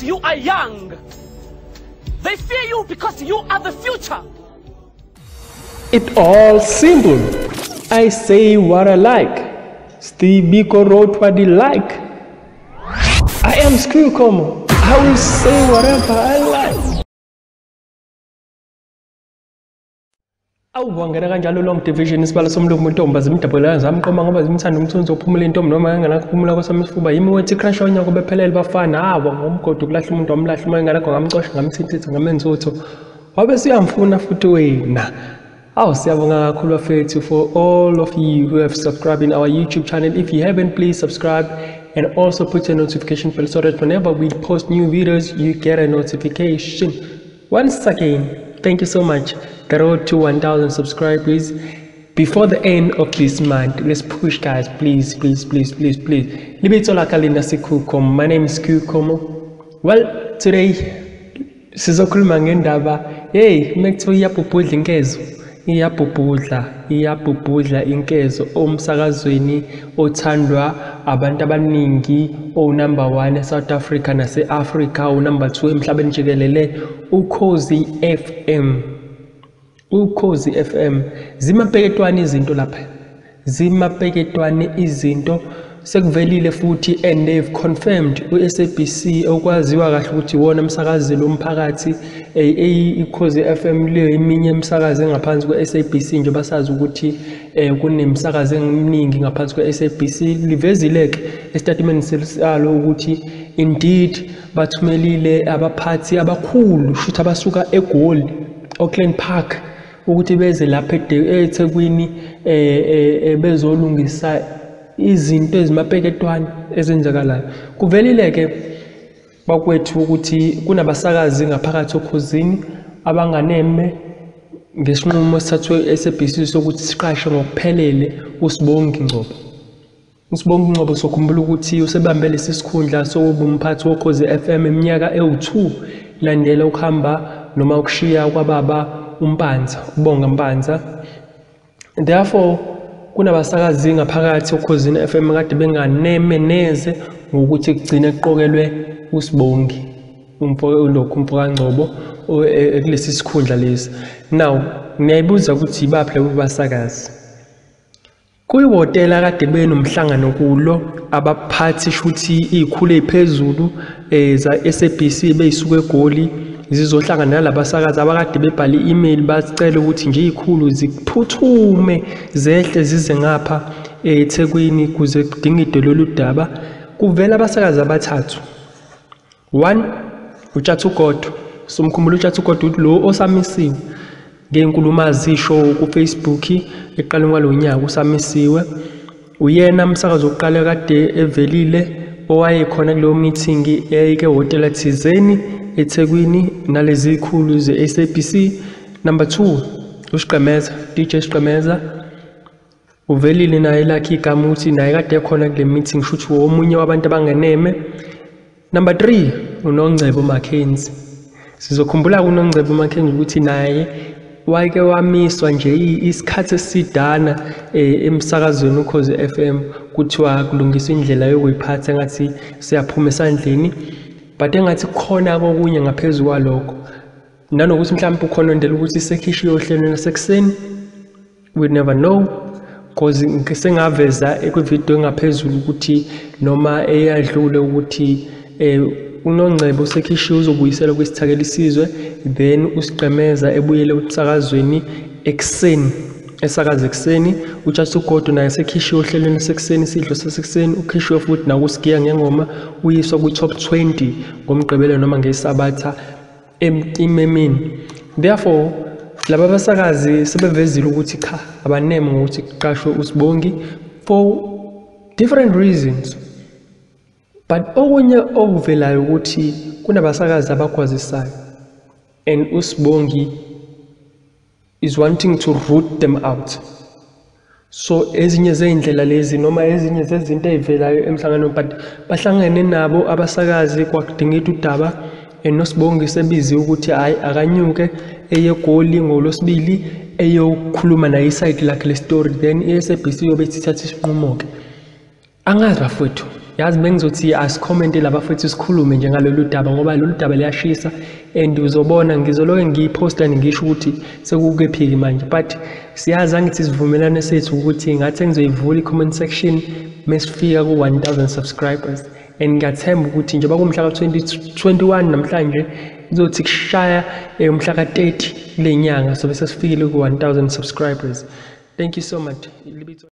you are young. They fear you because you are the future. It all simple. I say what I like. Steve Biko wrote what he like. I am Skhu Khomo. I will say whatever I like. Awangena kanjalo long division isibalo somlungu intombi zimdabulana zamqoma ngoba zimthanda umthunzi ophumula intombi noma engenakuphumula kwasami isifuba yimi wethi crash onyaka bephelele bafana hawa ngomgodi ukulahla umuntu wamlahla uma enganakho ngamcosha ngamthintitha ngamenza utho wabe siyamfuna futhi wena. Awu siyabonga kakhulu bafethu for all of you who have subscribed in our YouTube channel. If you haven't, please subscribe and also put a notification bell so that whenever we post new videos you get a notification. Once again, thank you so much. The road to 1,000 subscribers before the end of this month. Let's push, guys. Please, please, please, please, please. Lebitso la ka le nna Skhu Khomo. My name is Skhu Khomo. Well, today sizokhuluma ngendaba. Hey, mekuthiwa iyabhubhudla inkezo. Iyabhubhudla, iyabhubhudla inkezo omsakazweni othandwa abantu abaningi, o number 1 eSouth Africa nase-Africa, o number 2 emhlabeni jikelele, Ukhozi FM. Ukhozi FM. Zimapeketwane izinto lapha. Zimapeketwane izinto sekuvelile futhi and they've confirmed uSABC okwaziwa kahle ukuthi iwona umsakazi lomphakathi Ukhozi FM le eminye imsakazo engaphansi kweSABC nje basazi ukuthi kunemsakazo eminingi ngaphansi kweSABC. Livezile ke estatement salo ukuthi indeed bathumelile abaphathi abakhulu shuthi abasuka eGoli Auckland Park ukuthi beze lapha eThekwini bezolungisa izinto ezimapeketwane ezenzakalayo. Kuvelile ke bakwethu ukuthi kunabasakazi ngaphakathi okhozini abanganeme ngesinqumo esithathwe SABC sokuthi siqashe ngokuphelele uSibongi Ngcobo. uSibongi Ngcobo sokhumbula ukuthi usebambe lesi sikhundla sokuba umphathi woKhozi FM eminyaka ewu2 landela ukuhamba noma ukushiya kwababa uMpanza, uBonga Mpanza. Therefore kunabasakazi ngaphakathi okhozini FM kade benganeme neze ngokuthi kugcine kuqokelwe uSibongi umfo kaNgcobo kulesi sikhundla lesi. Now ngiyayibuza ukuthi ibaphi labo basakazi. Kuyihhotela kade benomhlangano kulo abaphathi shuthi izikhulu eziphezulu za SABC beyisuka eGoli zizohlangana nalabasakazi abakade bebhala i-email bacela ukuthi nje izikhulu ziphuthume zehle zize ngapha eThekwini kuze kudingidwe lolu daba. Kuvela abasakazi abathathu. 1 uTshatha Ugodo. Somkhumbula uTshatha Ugodo ukuthi lo osamisiwe ngenkulumo azisho ku Facebook eqaleni kwalonyaka usamisiwe. Uyena umsakazo oqala kade evelile owayekhona kuleyo meeting eyayike hotela thizeni eThekwini nalezi zikhulu ze-SABC. Number 2 uSiqemeza, DJ Siqemeza uvelile naye lakhe igama ukuthi naye kade ekhona kule meeting shuthi omunye wabantu abangeneme. Number 3 uNongcebo Mackenzie. Sizokhumbula uNongcebo Mackenzie ukuthi naye wake wamiswa nje isikhathi esidana emsakazweni Ukhozi FM kuthiwa kulungiswa indlela yokuyiphatha engathi siyaphuma esandleni, but engathi kukhona kokunye ngaphezulu kwalokho nanokuthi mhlawumbe ukhona ondela ukuthi sekhishiwe ohlelweni lasekuseni. We never know because sengaveza kwivideo engaphezulu ukuthi noma eyadlule ukuthi uNongcebo usekhishiwe uzobuyiselwa kwisithakela isizwe, then uSiqemeza ebuyele emsakazweni ekuseni esakaza ekuseni. uTshatha Ugodo naye sekhishiwe ohlelweni lasekuseni isidlo sasekuseni ukhishiwe futhi nakusigiya ngengoma uyiswa kwi-top 20 ngomgqibelo noma ngesabatha emtimemini. Therefore laba basakazi sebevezile ukuthi cha abaneme ngokuthi kuqashwe uSibongi for different reasons. But okunye okuvelayo ukuthi kunabasakazi abagwazisayo and uSibongi is wanting to root them out. So ezinye zeyindlela lezi noma ezinye zezinto ezivelayo emhlanganweni, but bahlangene nabo abasakazi kwakudingida udaba and noSibongi sebiziwe ukuthi hayi akanyuke eye eGoli ngolosibili eyokhuluma naye iside lakhe le story, then iSABC yobe ithatha isinqumo ke. Angazi bafowethu. Yazi bengizothi asikhomente laba futhi sikhulume nje ngalolu daba, ngoba lolu daba liyashisa and uzobona ngizoloke ngiyiphosta ngisho ukuthi sekukephiki manje. But siyazi angithi sivumelane sethu ukuthi ngathi ngizoyivula i-comment section mesifika ku-1000 subscribers, and ngiyathemba ukuthi njengoba kumhla ka-2021 namhlanje kuzothi kushaya umhla ka-30 kule nyanga sobe sesifikile ku-1000 subscribers. Thank you so much.